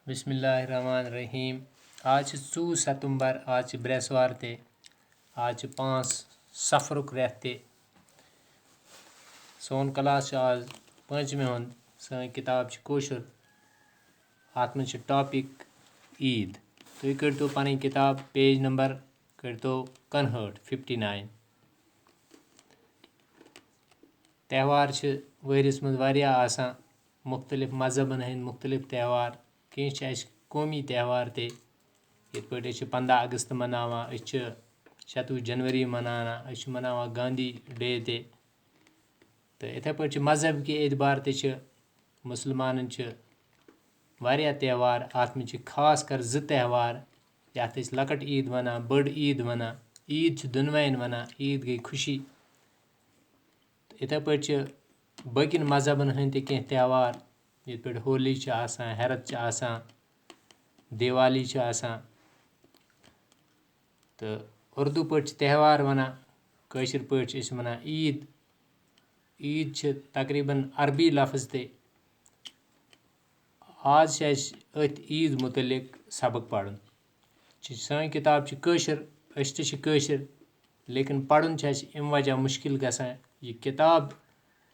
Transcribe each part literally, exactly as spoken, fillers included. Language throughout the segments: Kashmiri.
بسم اللہ الرحمن الرحیم۔ آز چھِ ژوٚوُہ ستمبر، آز چھِ برٛٮ۪سوار تہِ، آز چھِ پانٛژھ صفرُک رٮ۪تھ تہِ۔ سون کلاس چھُ آز پٲنٛژمہِ ہُنٛد۔ سٲنۍ کِتاب چھِ کٲشُر، اَتھ منٛز چھِ ٹاپِک عیٖد۔ تُہۍ کٔرۍتو پَنٕنۍ کِتاب، پیج نمبر کٔرۍتو convert fifty nine۔ تہوار چھِ ؤہرِس منٛز واریاہ آسان، مُختٔلِف مذہبَن ہٕنٛدۍ مُختٔلِف تہوار۔ کینٛہہ چھِ اَسہِ قومی تہوار تہِ، یِتھ پٲٹھۍ أسۍ چھِ پنٛداہ اگست مَناوان، أسۍ چھِ شَتوُہ جنوری مَناوان، أسۍ چھِ مَناوان گاندھی ڈے تہِ۔ تہٕ یِتھَے پٲٹھۍ چھِ مذہب کہِ اعتبار تہِ چھِ مُسلمانَن چھِ واریاہ تہوار، اَتھ منٛز چھِ خاص کر زٕ تہوار، یَتھ أسۍ لۄکٕٹ عیٖد وَنان، بٔڑ عیٖد وَنان۔ عیٖد چھِ دۄنوَیَن وَنان، عیٖد گٔے خوشی۔ تہٕ یِتھَے پٲٹھۍ چھِ باقیَن مذہبَن ہٕنٛدۍ تہِ کینٛہہ تہوار، یِتھ پٲٹھۍ ہولی چھِ آسان، ہیرَتھ چھِ آسان، دیوالی چھِ آسان۔ تہٕ اُردو پٲٹھۍ چھِ تہوار وَنان، کٲشِر پٲٹھۍ چھِ أسۍ وَنان عیٖد۔ عیٖد چھِ تقریٖباً عربی لفظ تہِ۔ آز چھِ اَسہِ أتھۍ عیٖد مُتعلِق سبق پَرُن۔ چھِ سٲنۍ کِتاب چھِ کٲشِر، أسۍ تہِ چھِ کٲشِر، لیکِن پَرُن چھِ اَسہِ اَمہِ وجہ مُشکِل گژھان۔ یہِ کِتاب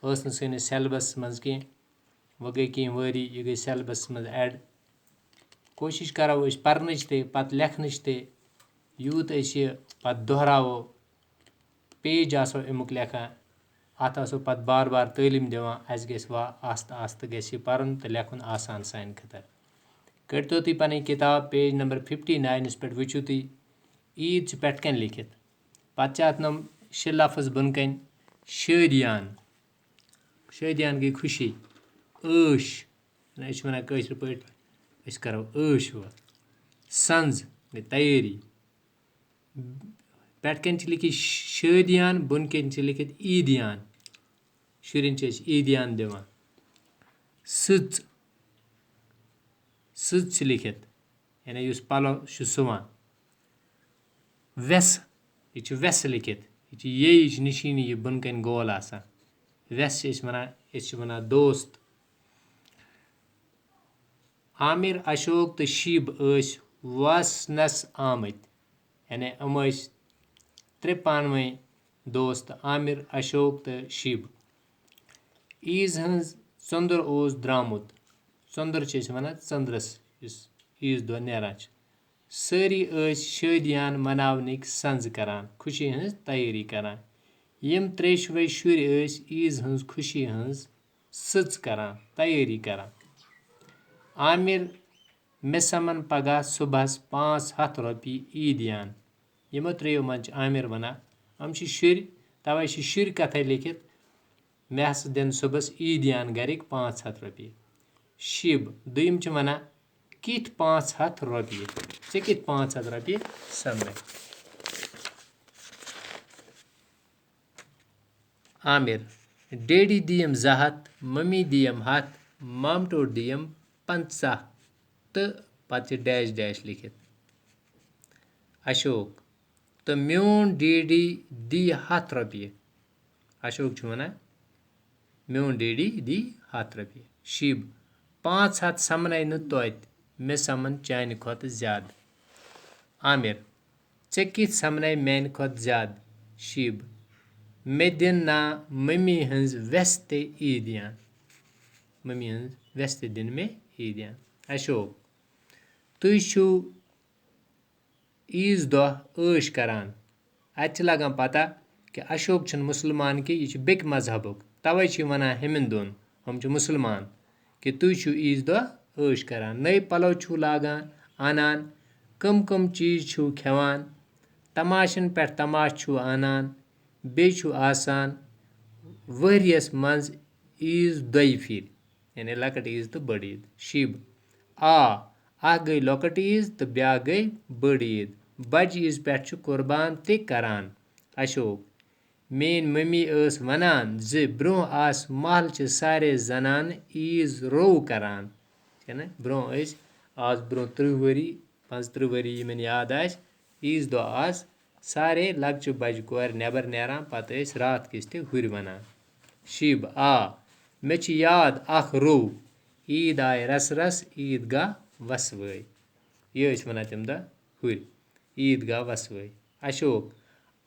ٲس نہٕ سٲنِس syllabus منٛز کینٛہہ، وۄنۍ گٔے کینٛہہ ؤری، یہِ گٔے syllabus منٛز add۔ کوٗشِش کَرو أسۍ پَرنٕچ تہِ، پَتہٕ لیکھنٕچ تہِ۔ یوٗت أسۍ یہِ پَتہٕ دۄہراوو، page آسو اَمیُک لیکھان، اَتھ آسو پَتہٕ بار بار تعلیٖم دِوان، اَسہِ گژھِ وۄنۍ آستہٕ آستہٕ گژھِ یہِ پَرُن تہٕ لیکھُن آسان سانہِ خٲطرٕ۔ کٔرۍتو تُہۍ پَنٕنۍ کِتاب، page number fifty nine پٮ۪ٹھ وٕچھِو تُہۍ، عیٖد چھِ پٮ۪ٹھ کَنۍ لیکھِتھ۔ پَتہٕ چھِ اَتھ نَم شےٚ لفظ بۄنہٕ کَنۍ، شٲدیان۔ شٲدیان گٔے خوشی، عٲش، أسۍ چھِ وَنان کٲشِر پٲٹھۍ، أسۍ کَرو عٲش وۄنۍ۔ سَنٛز گٔے تیٲری۔ پٮ۪ٹھ کَنۍ چھِ لیکھِتھ شٲدیان، بۄنہٕ کَنۍ چھِ لیکھِتھ عیٖدیان۔ شُرٮ۪ن چھِ أسۍ عیٖدیان دِوان۔ سٕژ، سٕژ چھِ لیکھِتھ، یعنی یُس پَلو چھُ سُوان۔ وٮ۪سہٕ، یہِ چھُ وٮ۪سہٕ لیکھِتھ، یہِ چھِ یے، یہِ چھِ نِشٲنی، یہِ بۄنہٕ کَنۍ گول آسان۔ وٮ۪سہٕ چھِ أسۍ وَنان، أسۍ چھِ وَنان دوست۔ عامر، اشوک تہٕ شیٖب ٲسۍ وَسنَس آمٕتۍ، یعنی یِم ٲسۍ ترٛےٚ پانہٕ ؤنۍ دوست، عامر، اشوک تہٕ شیٖب۔ عیٖز ہٕنٛز ژٔنٛدٕر اوس درٛامُت۔ ژٔنٛدٕر چھِ أسۍ وَنان ژٔنٛدرَس، یُس عیٖذ دۄہ نیران چھِ۔ سٲری ٲسۍ شٲدیان مَناونٕکۍ سَنٛز کَران، خوشی ہٕنٛز تیٲری کَران۔ یِم ترٛیشوَے شُرۍ ٲسۍ عیٖذ ہٕنٛز خوشی ہٕنٛز سٕژ کَران، تیٲری کَران۔ عامر، مےٚ سَمَن پَگاہ صُبحَس پانٛژھ ہَتھ رۄپیہِ عیٖدیان۔ یِمو ترٛیٚیو منٛز چھِ عامر وَنان، یِم چھِ شُرۍ، تَوَے چھِ شُرۍ کَتھَے لیکھِتھ، مےٚ ہسا دِن صُبحَس عیٖدیان گَرِکۍ پانٛژھ ہَتھ رۄپیہِ۔ شِب، دوٚیِم چھِ وَنان، کِتھ پانٛژھ ہَتھ رۄپیہِ؟ ژےٚ کِتھ پانٛژھ ہَتھ رۄپیہِ سَمنَے؟ عامر، ڈیڈی دِیِم زٕ ہَتھ، مٔمی دِیِم ہَتھ، مامٹو دِیِم پنٛژاہ تہٕ پَتہٕ چھِ ڈیش ڈیش لیکھِتھ۔ اشوک، تہٕ میون ڈیڈی دی ہَتھ رۄپیہِ۔ اشوک چھُ وَنان، میون ڈیڈی دی ہَتھ رۄپیہِ۔ شِب، پانٛژھ ہَتھ سَمنَے نہٕ توتہِ، مےٚ سَمَن چانہِ کھۄتہٕ زیادٕ۔ عامر، ژےٚ کِتھ سَمنَے میانہِ کھۄتہٕ زیادٕ؟ شِب، مےٚ دِن نا مٔمی ہٕنٛز وٮ۪سہٕ تہِ عیٖدیان۔ مٔمی ہٕنٛز وٮ۪سہٕ تہِ دِن مےٚ عیٖدیان۔ اشوک، تُہۍ چھِو عیٖذ دۄہ عٲش کران۔ اَتہِ چھِ لگان پتہ کہِ اشوک چھُنہٕ مُسلمان کینٛہہ، یہِ چھُ بیٚکہِ مذہبُک، تَوَے چھِ یہِ وَنان ہُمَن دۄن، ہُم چھِ مُسلمان، کہِ تُہۍ چھِو عیٖذ دۄہ عٲش کران، نٔے پَلو چھِو لاگان، اَنان، کٕم کٕم چیٖز چھِو کھٮ۪وان، تماشَن پٮ۪ٹھ تماشہٕ چھِو اَنان، بیٚیہِ چھِو آسان ؤہرِیَس منٛز عیٖذ دۄیہِ پھِرِ۔ یعنی لۄکٕٹ عیٖد تہٕ بٔڑ عیٖد۔ شِب، آ، اکھ گٔے لۄکٕٹ عیٖد تہٕ بیٛاکھ گٔے بٔڑ عیٖد۔ بجہِ عیٖز پٮ۪ٹھ چھُ قربان تہِ کران۔ اشوک، میٲنۍ مٔمی ٲس وَنان زِ برٛونٛہہ آسہٕ محلہٕ چہِ سارے زنانہٕ عیٖذ روٚو کران۔ چھےٚ نہ؟ برٛونٛہہ ٲسۍ، آز برٛونٛہہ تٕرٛہ ؤری، پانٛژترٕٛہ ؤری یِمن یاد آسہِ، عیٖذ دۄہ آسہٕ سارے لۄکچہِ بجہِ کورِ نٮ۪بر نیران، پتہٕ ٲسۍ راتھ کِژ تہِ ہُرۍ وَنان۔ شِب، آ، مےٚ چھِ یاد اکھ روٚو، عیٖد آیہِ رس رس، عیٖد گاہ وسوٲے۔ یہِ ٲسۍ وَنان تَمہِ دۄہ ہُرۍ، عیٖد گاہ وسوٲے۔ اشوک،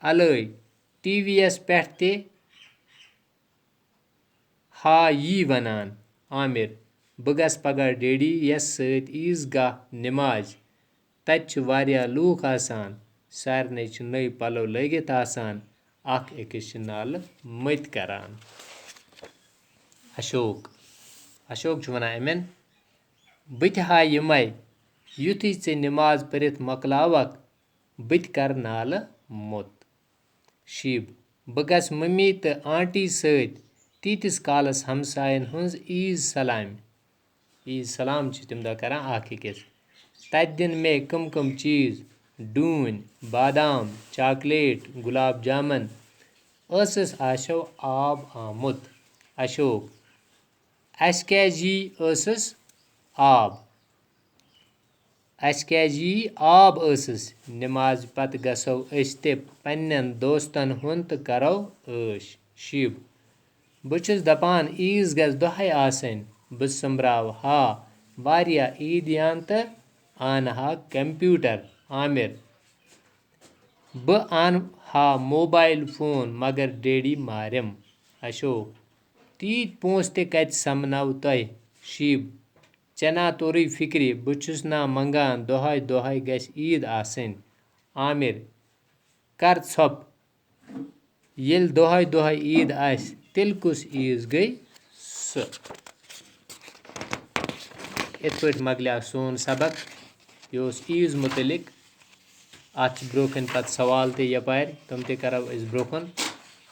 الٲے، ٹی وی یَس پٮ۪ٹھ تہِ ہا یی وَنان۔ عامر، بہٕ گژھٕ پگاہ ڈیڈی یَس سۭتۍ عیٖز گاہ نمازِ۔ تَتہِ چھِ واریاہ لوٗکھ آسان، سارنٕے چھِ نٔوۍ پَلو لٲگِتھ آسان، اَکھ أکِس چھِ نالہٕ مٔتۍ کران۔ اشوک، اشوک چھُ وَنان یِمَن، بہٕ تہِ ہا یِمَے، یُتھُے ژےٚ نماز پٔرِتھ مۄکلاوَکھ، بہٕ تہِ کَرٕ نالہٕ موٚت۔ شیٖب، بہٕ گژھٕ مٔمی تہٕ آنٹی سۭتۍ تیٖتِس کالَس ہمساین ہٕنٛز عیٖز سلامہِ۔ عیٖز سلام چھِ تَمہِ دۄہ کران اکھ أکِس۔ تَتہِ دِن مےٚ کٕم کٕم چیٖز؟ ڈوٗنۍ، بادام، چاکلیٹ، گُلاب جامن۔ ٲسَس آسیو آب آمُت۔ اشوک، اَسہِ کیٛازِ یی ٲسَس آب؟ اَسہِ کیٛازِ یی آب ٲسَس؟ نمازِ پتہٕ گژھو أسۍ تہِ پننٮ۪ن دوستن ہُنٛد تہٕ کرو عٲش۔ شیٖب، بہٕ چھُس دپان عیٖز گژھِ دۄہے آسٕنۍ، بہٕ سوٚمبراوٕ ہا واریاہ عیٖدیان تہٕ انہٕ ہا کمپیوٹر۔ عامر، بہٕ انہٕ ہا موبایل فون مگر ڈیڈی مارِم۔ اشوک، تیٖتۍ پونٛسہٕ تہِ کتہِ سمنو تۄہہِ؟ شیٖب، ژےٚ نا توٚرُے فِکرِ، بہٕ چھُس نا منٛگان دۄہَے دۄہَے گژھِ عیٖد آسٕنۍ۔ عامر، کر ژھۄپ، ییٚلہِ دۄہَے دۄہَے عیٖد آسہِ، تیٚلہِ کُس عیٖز گٔے سۄ؟ یِتھ پٲٹھۍ مۄکلیو سون سبق، یہِ اوس عیٖز مُتعلِق۔ اَتھ چھِ برٛونٛہہ کَنہِ پَتہٕ سوال تہِ یَپارِ، تِم تہِ کَرو أسۍ برٛونٛہہ کُن۔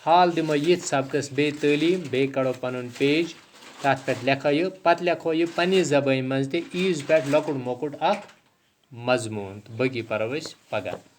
حال دِمو یِتھ سبقَس بیٚیہِ تعلیٖم، بیٚیہِ کَڑو پَنُن پیج، تَتھ پٮ۪ٹھ لیکھو یہِ، پَتہٕ لیکھو یہِ پنٛنہِ زبٲنۍ منٛز تہِ عیٖز پٮ۪ٹھ لۄکُٹ مۄکُٹ اَکھ مضموٗن، تہٕ باقٕے پَرو أسۍ پَگاہ۔